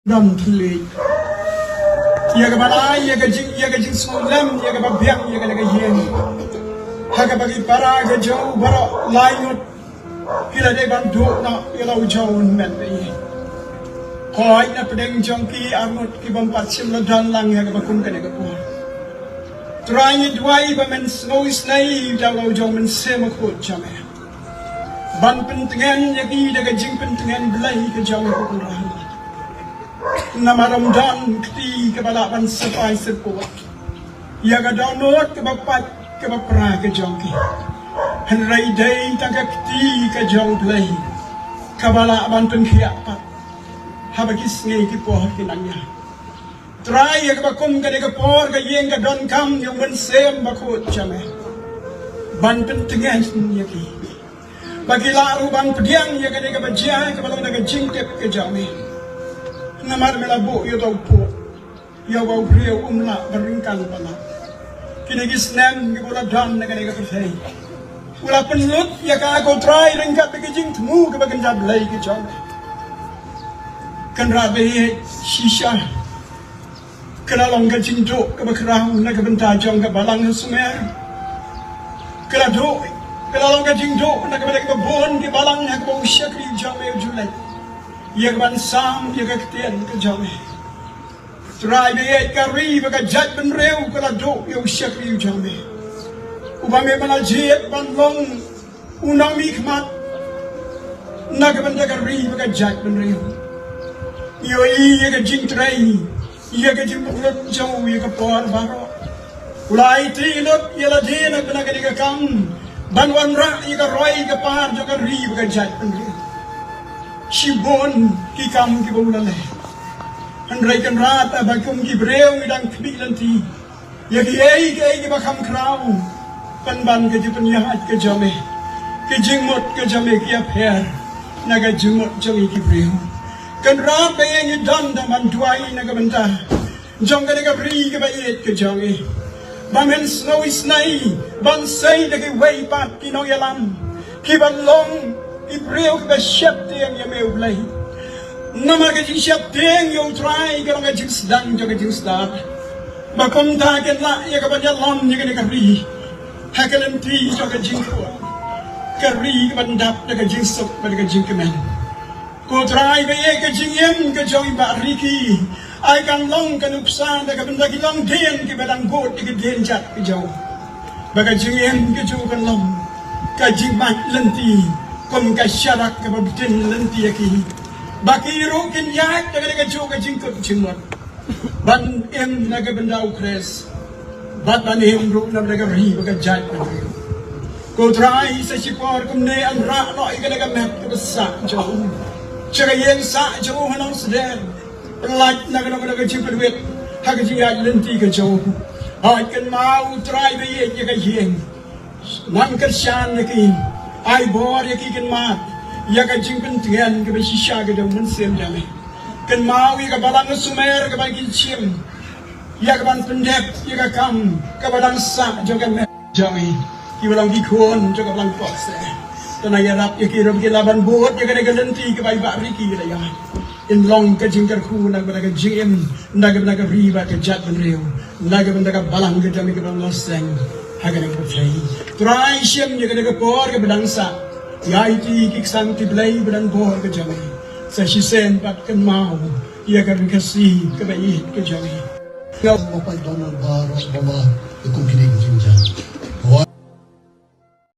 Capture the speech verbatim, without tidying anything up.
Dam thylliej ïa kaba lai ïa ka jing, ïa ka jingsngewlem ïa kaba biang ïa kane ka ïing. Ha kaba ki para ka jong u baroh lai ngut ki la dei ban duh noh ïa la u jong u hynmen ba ïeit. Hooid, na pdeng jong ki ar ngut ki bym pat shym la don lang ha kaba kum kane ka por. Trai, ngi duwai ba men sngew isynei da la u jong u Mynsiem Bakhuid jong me ban pyntngen ïa ki da ka jingpyntngen Blei ka jong me, ko Kynrad. Namar ym don kti kaba lah ban syrpai syrpud ïa ka dohnud kaba pait kaba pra ka jong ki. Hynrei dei tang ka kti ka jong u Blei kaba lah ban pynkhiah pat haba ki sngi ki por ki nang ïa. Trai, ïa kaba kum kane ka por ka ïing ka donkam ïa u Mynsiem Bakhuid jong me ban pyntngen ïa ki, ba ki lah ruh ban pdiang ïa kane kaba jia kaba long da ka jingtip ka jong me. Namar me la buh ïa uta u phuh ïa uba u briew um lah ban ryngkang palat. Kine ki snem kiba u la don na kane ka pyrthei, u la pynlut ïa ka, ko Trai, ryngkat bad ka jingthmu kaba kynja Blei ka jong me. Kynrad ba ïeit, shisha ka la long ka jingduh kaba khraw na ka bynta jong ka balang ha Sumer. Ka la duh, ka la long ka jingduh na ka bynta kiba bun ki balang ha kaba u shakri jong me u ju leit ïa ka ban sam ïa ka ktien ka jong me. Trai ba ïeit, ka ri bad ka jaitbynriew ka la duh ïa u shakri jong me, uba me ba la jied ban long u nongmihkhmat na ka bynta ka ri bad ka jaitbynriew. Ïohi ïa ka jingtrei, ïa ka jingpynlut jong u ïa ka por baroh. U la aiti lut ïa lade na ka bynta kane ka kam ban wanrah ïa ka roi ka par jong ka ri bad ka jaitbynriew. Shibun ki kam kiba u la leh. Hynrei Kynrad, haba kum ki briew ngi dang khmih lynti ïa kiei kiei kiba kham khraw pynban ka jingpynïaid ka jong me, ka jingmut ka jong me ka ïapher na ka jingmut jong ngi ki briew. Kynrad ba ïeit, ngi don da ban duwai na ka bynta jong kane ka ri kaba ïeit ka jong ngi, ba men sngew isynei ban sei da kiwei pat ki nongïalam kiba long ki briew kiba sheptieng ïa me u Blei. Namar ka jingsheptieng ïa u Trai ka long ka jingsdang jong ka jingstad, ba kumta kin lah ïa ka ban ïalam ïa kane ka ri ha ka lynti jong ka jingkhun, ka ri ka ban dap da ka jingsuk bad da ka jingkmen. Ko Trai ba ïeit, ka jingim ka jong i Bah Ricky ai kan long ka nuksa na ka bynta ki longdien kiba dang bud ïa ka dienjat ka jong u, ba ka jingim ka jong u kan long ka jingmait lynti kum ka sharak kaba btin lynti ïa ki, ba ki ruh kin ïaid da ka, ka jong ka jingkut jingmut ban im na ka bynta u Khrist bad ban im ruh na ka bynta ka ri bad ka jaitbynriew. Ko Trai, sa shipor kumne yn rah noh ïa kane ka met kaba sah jong u sha ka ïing sah jong u ha Nongsder. Pynlait na kano kano ka jingpynwit ha ka jingïaid lynti ka jong u. Hooid, kynmaw Trai ba ïeit ïa ka ïing. Nang kyrshan ïa ki, ai bor ïa ki, kynmaw ïa ka jingpyntngen kaba shisha ka jong u Mynsiem jong me. Kynmaw ïa ka balang Sumer kaba kin shim ïa ka ban pyndep ïa ka kam kaba dang sah jong ka met jong i, kiba long ki khun jong ka balang Pokse. To nang ïarap ïa ki ruh ba kin lah ban bud ïa kane ka lynti kaba i Bah Ricky i la ïaid. In long ka jingkyrkhu na ka bynta ka jingim, na ka bynta ka ri bad ka jaitbynriew, na ka bynta ka balang ka jong me kaba long la seng ha kane ka pyrthei. Trai, shim ïa kane ka por kaba dang sah, ïa iti ki ksang ki blei ba don bor ka jong me. Sa shisien pat kynmaw ïa ka ri Khasi kaba ïeit ka jong me. Nga u Bapai Donald Baroh Bamar, ka kum kine ki jingjia.